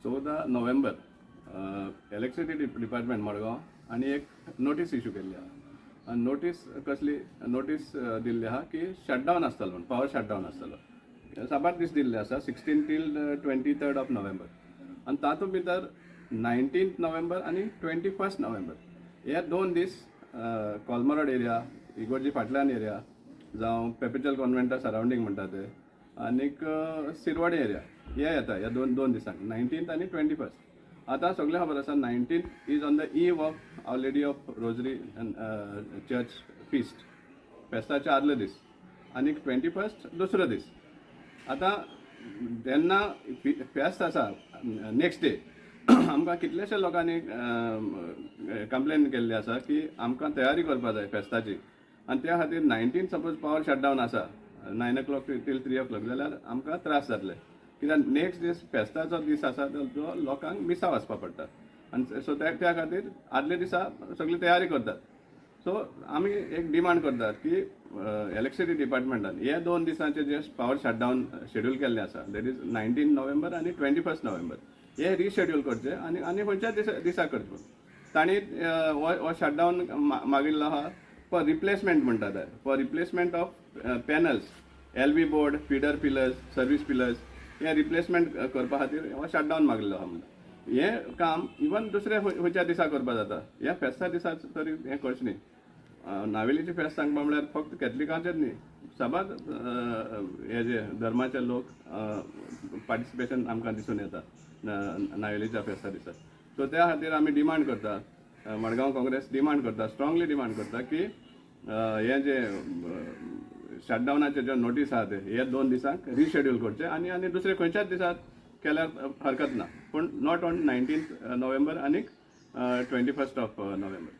14 नोव्हेंबर electricity department Madgaon आनी एक notice issue केल्ली आहा. आनी नोटीस कसली? नोटीस दिल्ली आहा की शटडावन आसतलो म्हूण, पावर शटडावन आसतलो. साबार दीस दिल्ले आसा, 16 till 23rd of November. आनी तातूंत भितर 19 नोव्हेंबर आनी 21 नोव्हेंबर हे 2 दीस कोलमरोड एरिया, इगोर्जी फाटल्यान एरिया, जावं पेपेचल कॉन्वेंटा सरावंडींग म्हणटा ते, आनीक सिरवडे एरिया हे येता. ह्या दोन दोन दिसांक, 19th आनी 21st. आतां सगळें खबर आसा, 19th is on the eve of Our Lady of Rosary Church feast, फेस्ताचे आदले दीस, आनी 21st दुसरो दीस. आतां जेन्ना फेस्त आसा नेक्स्ट डे, आमकां कितलेशे लोकांनी कंप्लेन केल्ली आसा की आमकां तयारी करपा जाय फेस्ताची. आनी त्या खातीर 19 सपोज पावर शटडावन आसा 9 o'clock till 3 o'clock जाल्यार आमकां त्रास जातले, कित्याक नेक्स्ट दीस फेस्ताचो दीस आसा, जो लोकांक मिसा वचपा पडटा. आनी सो त्या त्या खातीर आदल्या दिसा सगळी तयारी करतात. सो आमी एक डिमांड करतात की इलेक्ट्रिसिटी डिपार्टमेंटान हे 2 दिसांचे जे पावर शटडावन शेड्यूल केल्ले आसा, that is 19 नोव्हेंबर आनी 21 नोव्हेंबर, हे रिशेड्यूल करचे आनी आनी खंयच्या दिसा दिसा करचे. तांणी हो शटडावन मागिल्लो आहा फॉर रिप्लेसमेंट म्हणटा ते, for replacement of panels, LV board, feeder pillars, service pillars, हे रिप्लेसमेंट करपा खातीर हो शटडावन मागिल्लो आहा म्हणटा. हें काम इवन दुसऱ्या खंयच्या दिसा करपा जाता, ह्या फेस्ता दिसा तरी हें करचें न्ही. नावेलीचें फेस्त सांगपा म्हणल्यार फक्त कॅथलिकांचेच न्ही, साबार हे जे धर्माचे लोक पार्टिसिपेशन आमकां दिसून येता नावेलीच्या फेस्ता दिसा. सो त्या खातीर आमी डिमांड करता, मडगांव काँग्रेस डिमांड करता, स्ट्रॉंगली डिमांड करता की हें जे शटडावनाचे जे नोटीस आहा ते हे 2 दिसांक रिशेड्यूल करचे आनी आनी दुसरे खंयच्याच दिसाक केल्यार हरकत ना, पूण not on 19 November आनी 21st of November.